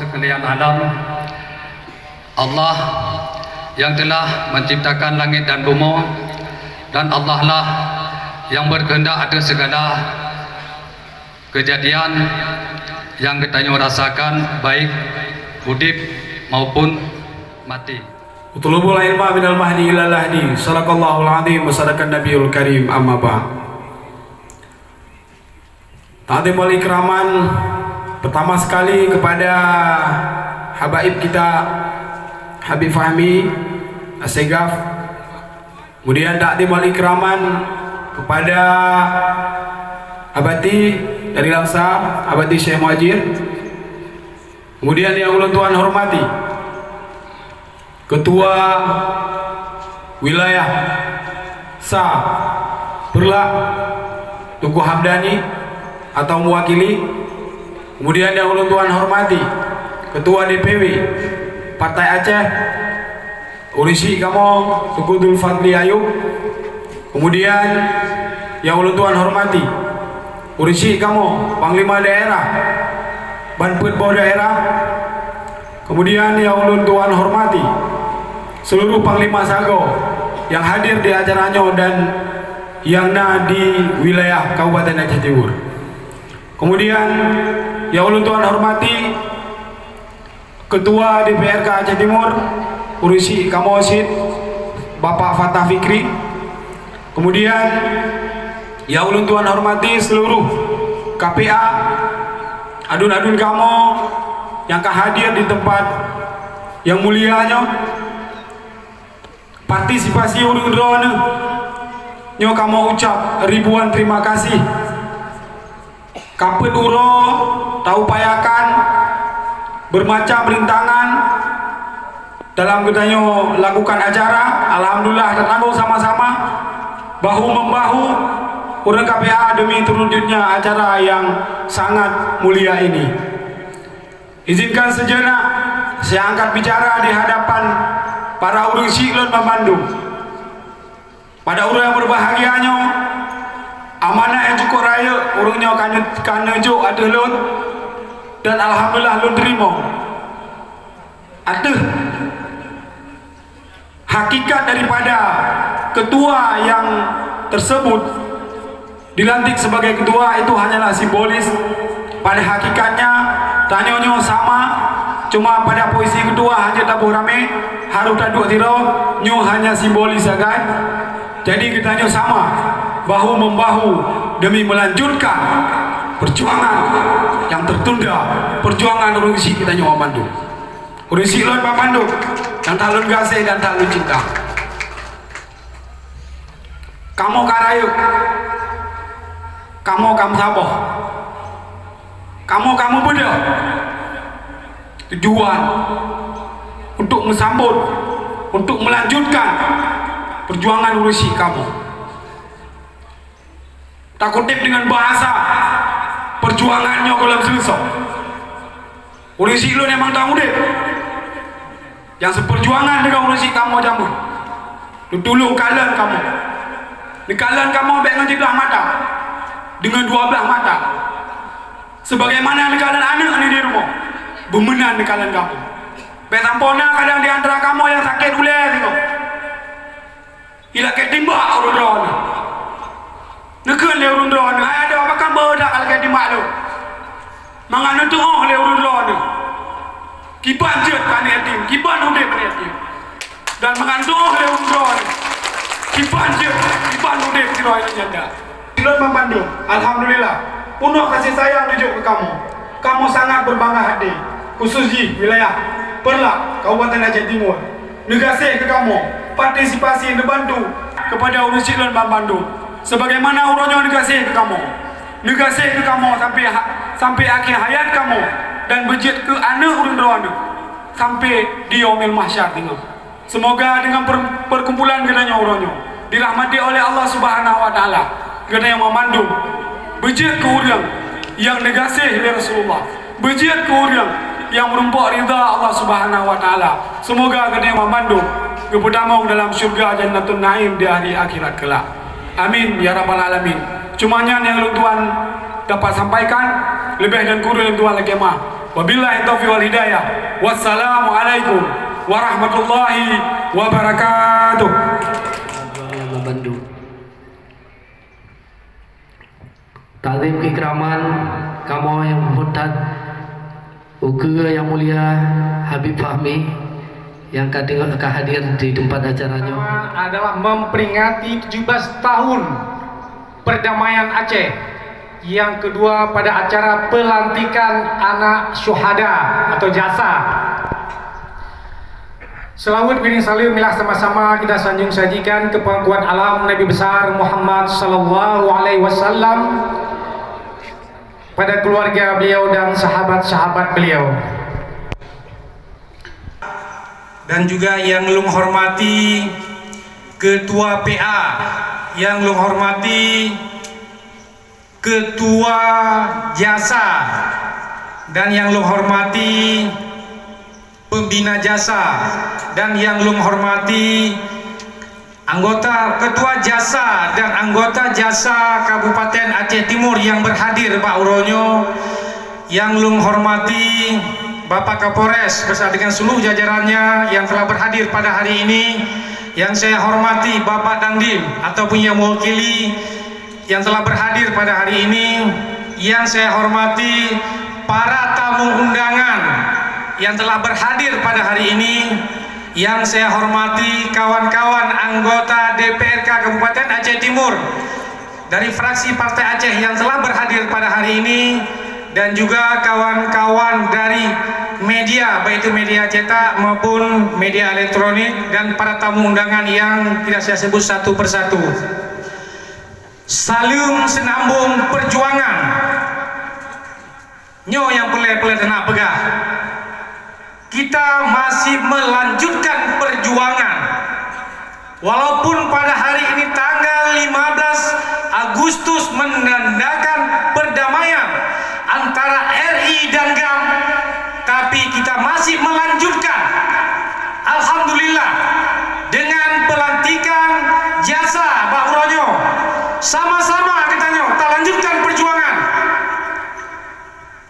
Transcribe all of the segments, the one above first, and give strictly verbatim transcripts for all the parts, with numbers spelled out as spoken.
Sekalian alam, Allah yang telah menciptakan langit dan bumoe, dan Allah lah yang berkehendak atas segala kejadian yang geutanyoe rasakan, baik udeb maupun mati. Utlubul ilma minal mahdi ilal lahdi. Sadaqallahul azim wa sadaqan nabiyul karim. Amma ba'd. Takzim wal ikraman pertama sekali kepada habaib kita, Habib Fahmi Assegaf. Kemudian takzim wal ikraman kepada Abati dari Langsa, Abati Syekh Muhajir. Kemudian yang ulôn tuan hormati, Ketua Wilayah Sa Peureulak, Teungku Hamdani atau mewakili. Kemudian yang ulôn tuan hormati, Ketua D P W Partai Aceh, ureuëng syik kamoe, Teungku Dul Fadli Ayub. Kemudian yang ulôn tuan hormati, ureuëng syik kamoe, Panglima Daerah, ban peuet boh daerah. Kemudian yang ulôn tuan hormati, seluruh panglima sagoe yang hadir di acara nyoe dan yang na di wilayah Kabupaten Aceh Timur. Kemudian yang ulôn tuan hormati, Ketua D P R K Aceh Timur, ureuëng syik kamoe cit, Bapak Fatah Fikri. Kemudian yang ulôn tuan hormati seluruh K P A, adun-adun kamoe yang ka hadir di tempat yang mulia nyoe. Partisipasi ureuëng droeneuh nyoe kamoe ucap ribuan terima kasih. Ka peuet uroe taupayakan bermacam rintangan dalam geutanyoe lakukan acara. Alhamdulillah, tanyoe sama-sama bahu-membahu ureuëng K P A demi terwujudnya acara yang sangat mulia ini. Izinkan sejenak saya angkat bicara di hadapan para ureuëng syik lôn banmandum. Pada uroe nyang berbahagia nyoe, amanah nyang cukup rayeuk ureuëng nyoe ka ne-, ka neujok ateueh lôn, dan alhamdulillah lôn teurimong. Ateueh hakikat daripada ketua yang tersebut dilantik sebagai ketua itu hanyalah simbolis. Pada hakikatnya, tanyoe nyoe sama, cuma pada posisi ketua hana taboh ramé, harôh taduek sidroe, nyoe hanya simbolis sagai. Jadi geutanyoe sama, bahu-membahu demi melanjutkan perjuangan yang tertunda, perjuangan ureuëng syik geutanyoe banmandum. Ureuëng syik lôn banmandum, nyang that lôn gaséh dan that lôn cinta. Kamoe ka rayeuk, kamoe ka meusaboh, kamoe ka meubeudôh tujuan untuk meusambot, untuk melanjutkan perjuangan ureuëng syik kamoe. Takuteb dengan bahasa perjuangan nyoe gohlom seuleusoe. Ureuëng syik lôn memang tang udeb. Nyang seuperjuangan deungon ureuëng syik kamoe jameun. Neutulông kalon kamoe. Neukalon kamoe bék ngon siblah mata. Deungon dua blah mata. Sebagaimana neukalon aneuëk ni di rumoh, beumeunan neukalon kamoe. Bék sampoe na kadang di antara kamoe nyang sakét ulée singoh. Ilakée timbak ureuëng droeneuh. Neukheun lé ureuëng droeneuh, hai adoe, pakon beudak ka lakée timbak lôn. Mangat neutuoh lé ureuëng droeneuh. Kiban jeuet aneuk yatim, kiban udeb aneuk yatim. Dan mangat neutuoh lé ureuëng droeneuh. Kiban jeuet, kiban udeb sidroe nyang janda. Lôn banmandum, alhamdulillah, peunoh kasih sayang neujok keu kamoe. Kamoe sangat berbangga hati, khusus jih wilayah Peureulak, Kabupaten Aceh Timur. Neugaséh keu kamoe, partisipasi neubantu kepada ureuëng syik lôn banmandum. Sebagaimana uroe nyoe neugaséh keu kamoe. Neugaséh keu kamoe sampai ha-, sampai akhé hayat kamoe dan beujeuet keu aneuëk ureuëng droeneuh sampai di yaumil mahsyar teungoh. Semoga dengan per-, perkumpulan geutanyoe uroe nyoe dirahmati oleh Allah Subhanahu wa Taala. Geutanyoe banmandum beujeuet keu ureuëng nyang neugaséh lé Rasulullah. Beujeuet keu ureuëng nyang meurumpok ridha Allah Subhanahu wa Taala. Semoga geutanyoe banmandum geupeutamong dalam syurga Jannatun Naim di hari akhirat kelak. Amin ya rabbal alamin. Cuma nyan nyang lôn tuan dapat sampaikan, leubeh dan kureueng lôn tuan lakée meu'ah. Wabillahi taufiq wal hidayah. Wassalamualaikum warahmatullahi wabarakatuh. Takzim keikraman kamoe nyang muhtaram, ukeue nyang mulia Habib Fahmi nyang ka deungoe ka hadir di teumpat acara nyoe. Pertama adalah memperingati tujuh belas tahun perdamaian Aceh. Yang kedua pada acara pelantikan anak syuhada atau jasa. Seulaweuet ngon saleuem marilah sama-sama kita sanjung sajikan keu peungakuan alam Nabi Besar Muhammad sallallahu alaihi wasallam pada keluarga beliau dan sahabat-sahabat beliau. Dan juga yang lôn hormati Ketua P A, yang lôn hormati Ketua Jasa, dan yang lôn hormati Pembina Jasa, dan yang lôn hormati anggota Ketua Jasa dan anggota Jasa Kabupaten Aceh Timur yang berhadir bak uroe nyoe, yang lôn hormati Bapak Kapolres beserta dengan seluruh jajarannya yang telah berhadir pada hari ini, yang saya hormati Bapak Dandim ataupun yang mewakili yang telah berhadir pada hari ini, yang saya hormati para tamu undangan yang telah berhadir pada hari ini, yang saya hormati kawan-kawan anggota D P R K Kabupaten Aceh Timur dari fraksi Partai Aceh yang telah berhadir pada hari ini, dan juga kawan-kawan dari media, baik itu media cetak maupun media elektronik, dan para tamu undangan yang tidak saya sebut satu persatu. Saleuem seunambong peujuangan. Nyoe nyang peureulée-peureulée teunak peugah. Kita masih melanjutkan perjuangan. Walaupun pada hari ini tanggal lima belas Agustus menandakan perdamaian antara R I dan GAM, tapi kita masih melanjutkan. Alhamdulillah, dengan pelantikan jasa bak uroe nyoe, sama-sama geutanyoe talanjutkan perjuangan.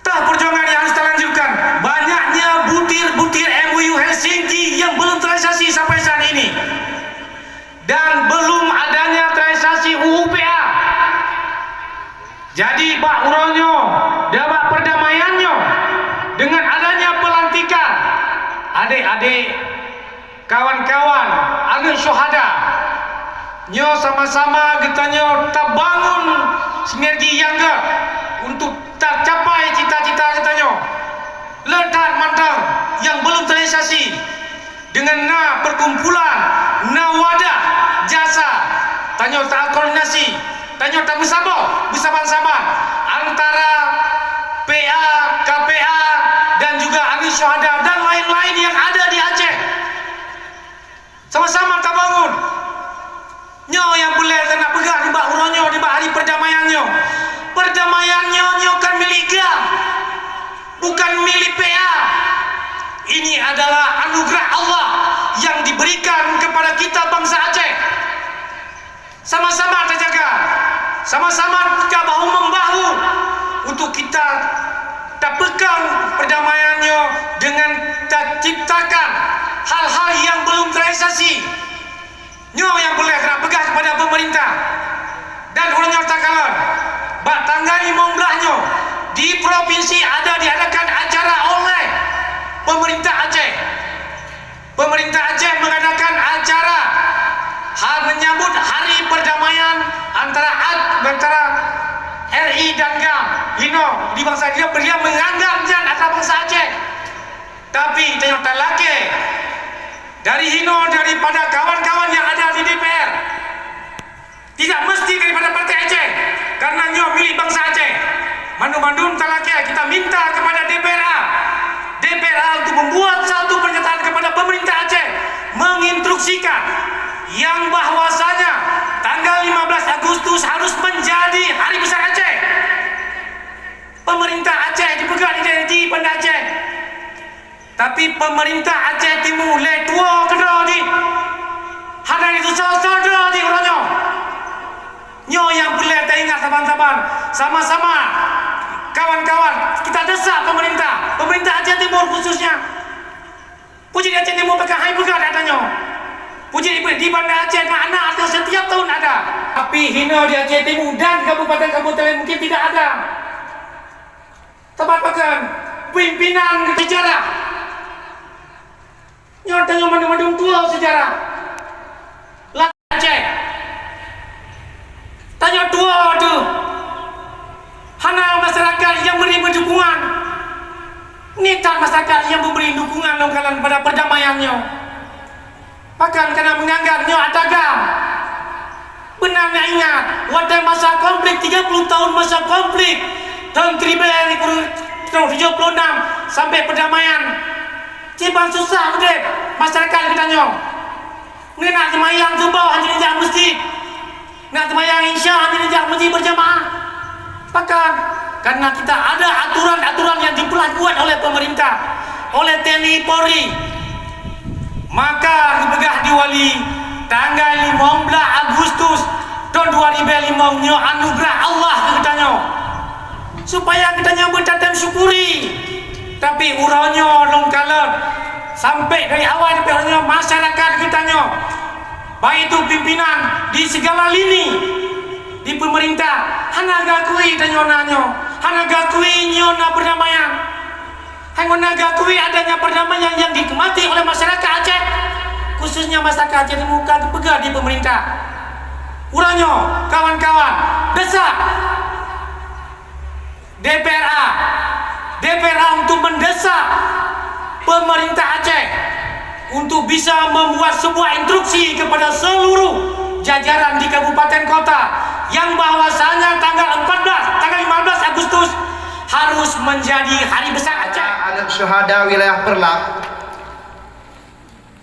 Toh perjuangan yang harus talanjutkan. Banyaknya butir-butir M O U Helsinki yang belum terrealisasi sampai saat ini. Dan belum adanya terrealisasi U U P A. Jadi bak uroe nyoe, dan bak perdamaian nyoe, dengan adanya pelantikan, adik-adik, kawan-kawan, aneuëk syuhada, nyoe sama-sama geutanyoe tabangun sinergi nyang gét untuk tacapai cita-cita geutanyoe. Le that mantong nyang belum terrealisasi, dengan na perkumpulan, na wadah jasa, tanyoe takoordinasi, tanyoe tameusaboh beusaban-saban antara P A, K P A, dan juga aneuëk syuhada dan lain-lain yang ada di Aceh. Sama-sama tabangun. Nyoe nyang peureulée teunak peugah nibak uroe nyoe, nibak hari perdamaian nyoe. Perdamaian nyoe, nyoe kan milék GAM, bukan milék P A. Ini adalah anugerah Allah yang diberikan kepada kita bangsa Aceh. Sama-sama tajaga, sama-sama kita bahu-membahu untuk kita tapeukong perdamaian nyoe dengan taciptakan hal-hal yang belum terrealisasi. Nyoe nyang peureulée tapeugah kepada pemerintah dan ureuëng nyang takalon, bak tanggai limong blaih nyoe di provinsi ada diadakan acara online pemerintah Aceh. Pemerintah Aceh mengadakan acara ha-, menyambut hari perdamaian antara Ac-, antara R I dan GAM. Hino di bangsa dia, dia menganggap nyan adalah bangsa Aceh. Tapi teunyata lakée dari hino daripada kawan-kawan yang ada di D P R. Tidak mesti daripada Partai Aceh, karena nyoe milék bangsa Aceh. Mandum-mandum talakée kita minta kepada D P R A, D P R A untuk membuat satu pernyataan kepada pemerintah Aceh, menginstruksikan yang bahwasanya tanggal lima belas Agustus harus menjadi hari besar Aceh. Pemerintah Aceh dipeugah identiti Banda Aceh. Tapi pemerintah Aceh Timu lé tuwo keudroe jih. Hana jitusoe-soe droe jih uroe nyoe. Nyoe nyang peureulée taingat saban-saban, sama-sama Kawan-kawan, kita desak pemerintah, pemerintah Aceh Timur khususnya. Peue jeuet di Aceh Timur peugah hai peugah dak tanyoe. Peue jeuet di, di Banda Aceh na aneuk atau setiap tahun ada. Tapi hino di Aceh Timur dan kabupaten-kabupaten lain mungkin tidak ada. Tempat makan, pimpinan sejarah. Nyoe tanyoe mandum-mandum tuwo sejarah. Lam Aceh. Tanyoe tuwo teuh. Hana masyarakat nyang bri dukungan. Nitah masyarakat nyang bri dukungan lom kalon pada perdamaian nyoe. Bahkan kana meunganggap nyoe ata GAM. Beuna na ingat, watée masa konflik, tiga puluh tahun masa konflik, tahun seribu sembilan ratus tujuh puluh enam sampai perdamaian. Kiban susah udeb masyarakat geutanyoe. Ngon nak seumayang suboh hana jak masjid. Nak seumayang isya hana jak masjid berjamaah. Pakon? Karena kita ada aturan-aturan yang diperlakukan oleh pemerintah, oleh TNI Polri. Maka geupeugah di wali, tanggai limong blaih Agustus tahun dua ribu limong nyoe anugerah Allah keu geutanyoe. Supaya geutanyoe beutatem syukuri. Tapi uroe nyoe lôn kalon, sampai dari awai sampai uroe nyoe masyarakat geutanyoe, baik itu pimpinan di segala lini, di pemerintah, hana geuakui tanyoe na nyoe, hana geuakui nyoe na perdamaian. Hai ngon na geuakui adanya perdamaian yang dikemati oleh masyarakat Aceh, khususnya masyarakat Aceh Timur ka geupeugah di pemerintah. Uroe nyoe, kawan-kawan, desak DPRA, DPRA untuk mendesak pemerintah Aceh untuk bisa membuat sebuah instruksi kepada seluruh jajaran di kabupaten kota yang bahwasanya tanggal empat belas, tanggal lima belas Agustus harus menjadi hari besar Aceh. Aneuk syuhada wilayah Perlak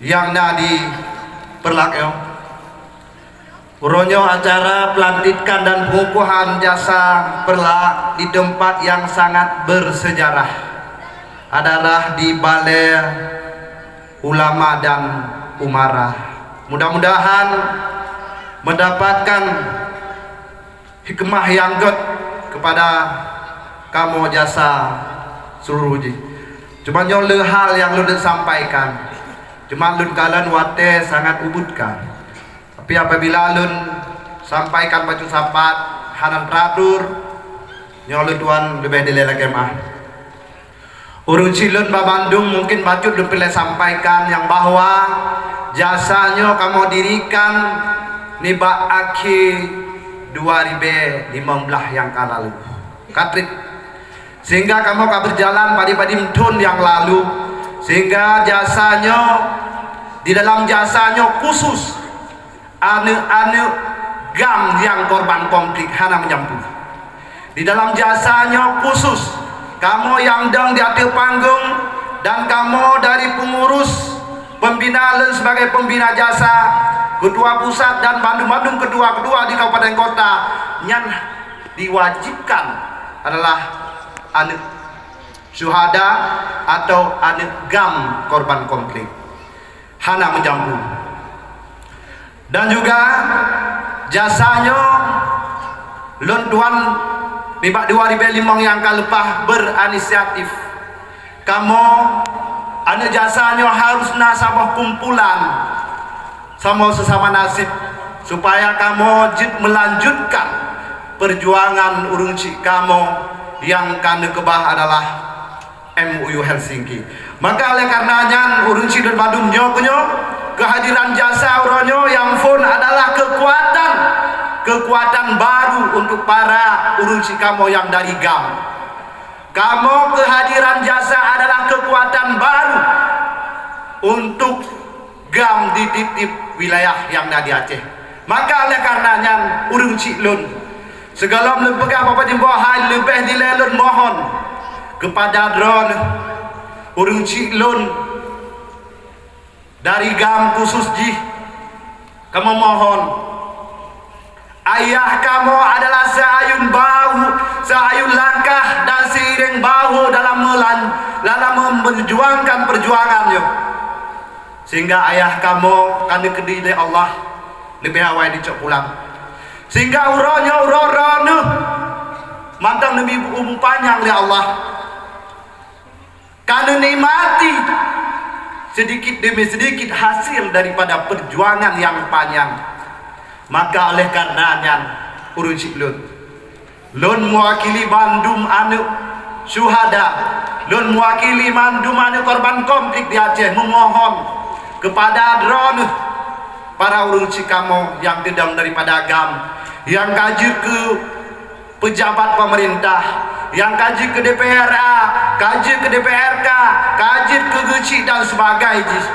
nyang na di Perlak nyoe. Uroe nyoe acara pelantikan dan pengukuhan jasa Perlak di tempat yang sangat bersejarah adalah di Balai Ulama dan Umarah. Mudah-mudahan mendapatkan hikmah nyang gét kepada kamoe jasa seluruh jih. Cuma nyoe le hal nyang lôn sampaikan. Cuma lôn kalon watée sangat ubit ka. Tapi apabila lôn sampaikan bacut sapat hana teratur, nyoe lôn tuan leubeh dilée lagée meuah. Ureuëng chik lôn banmandum mungkin bacut lôn peureulée sampaikan nyang bahwa jasa nyoe kamoe dirikan nibak akhé dua ribée limong blaih nyang ka lalu. Ka trép. Sehingga kamoe ka berjalan padum-padum thon nyang lalu, sehingga jasa nyoe, di dalam jasa nyoe khusus aneuëk-aneuëk GAM nyang korban konflik hana meujampu. Di dalam jasa nyoe khusus, kamoe nyang dong di ateueh panggong dan kamoe dari pengurus pembina lôn sebagai pembina jasa, ketua pusat dan bandum-bandum ketua-ketua di kabupaten kota nyan diwajibkan adalah aneuëk syuhada atau aneuëk GAM korban konflik. Hana meujampu. Dan juga jasa nyoe lôn tuan nibak dua ribée limong nyang ka leupah berinisiatif. Kamoe aneuëk jasa nyoe harus na saboh kumpulan samoe sesama nasib, supaya kamoe jeuet melanjutkan perjuangan ureuëng chik kamoe nyang ka neukeubah adalah M O U Helsinki. Maka oleh karena nyan, ureuëng chik lôn bandum nyoe keunyoe, kehadiran jasa uroe nyoe nyang phon adalah kekuatan, kekuatan baru untuk para ureuëng chik kamoe nyang dari GAM. Kamoe kehadiran jasa adalah kekuatan baru untuk GAM di tieb-tieb wilayah nyang na di Aceh. Maka oleh karena nyan, ureuëng chik lôn, sigohlom lôn peugah Bapak Jimbo hai leubeh dilée lôn mohon kepada droeneueh ureuëng chik lôn dari GAM khusus jih, kamoe mohon. Ayah kamoe adalah seayun bahu, seayun langkah dan seiring bahu dalam melan-, dalam memperjuangkan perjuangan nyoe. Sehingga ayah kamoe ka neukeudi lé Allah leubeh awai jicok pulang. Sehingga uroe nyoe uroe droeneueh Mantong neubi umu panyang lé Allah. Ka neunikmati sedikit demi sedikit hasil daripada perjuangan yang panjang. Maka oleh karena nyan, ureuëng syiek lôn, lôn mewakili bandum aneuk syuhada, lôn mewakili bandum aneuk korban konflik di Aceh memohon kepada droeneueh para ureuëng syiek kamoe nyang geudong daripada GAM, nyang ka jeuet keu pejabat pemerintah, nyang ka jeuet keu D P R A, ka jeuet keu D P R K, ka jeuet keu geuchik dan sebagai jih,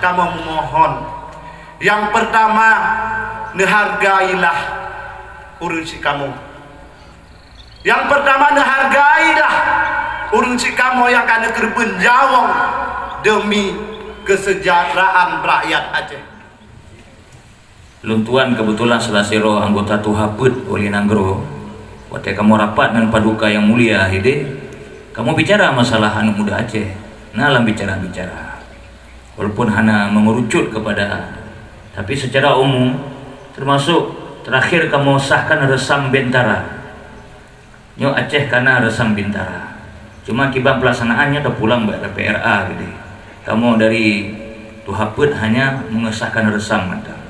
kamoe memohon. Nyang pertama, neuhargailah ureuëng syiek kamoe. Nyang pertama, neuhargailah ureuëng syiek kamoe nyang ka neukeureubeuen nyawöng demi kesejahteraan rakyat Aceh. Lôn tuan keubeutulan salah sidroe anggota tuha peuet Wali Nanggroe. Watée kamoe rapat ngon Paduka Yang Mulia Hideh, kamoe bicara masalah aneuk muda Aceh. Na lam bicara-bicara, walaupun hana mengerucut kepada, tapi secara umum, termasuk terakhir kamoe sahkan reusam Bintara. Nyoe Aceh kana reusam Bintara. Cuma kiban pelaksanaan nyoe teupulang bak D P R A keudeh. Kamoe dari tuha peuet hanya mengesahkan reusam mantong.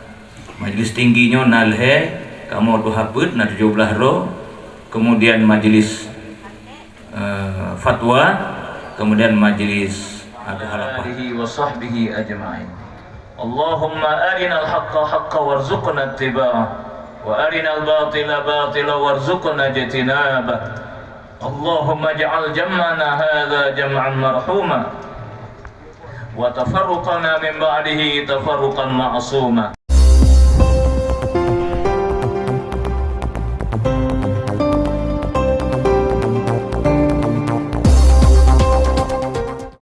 Majlis tinggi nyoe na lhée, kamoe tuha peuet na tujoh blaih droe, kemudian majlis, eh, fatwa, kemudian majlis, eh, kekhilafah. Alihi wa sahbihi ajma'in. اللهم أرنا الحق حقا وارزقنا اتباعه، وأرنا الباطل باطلا وارزقنا اجتنابه. اللهم اجعل جمعنا هذا جمعا مرحوما، وتفرقنا من بعده تفرقا معصوما.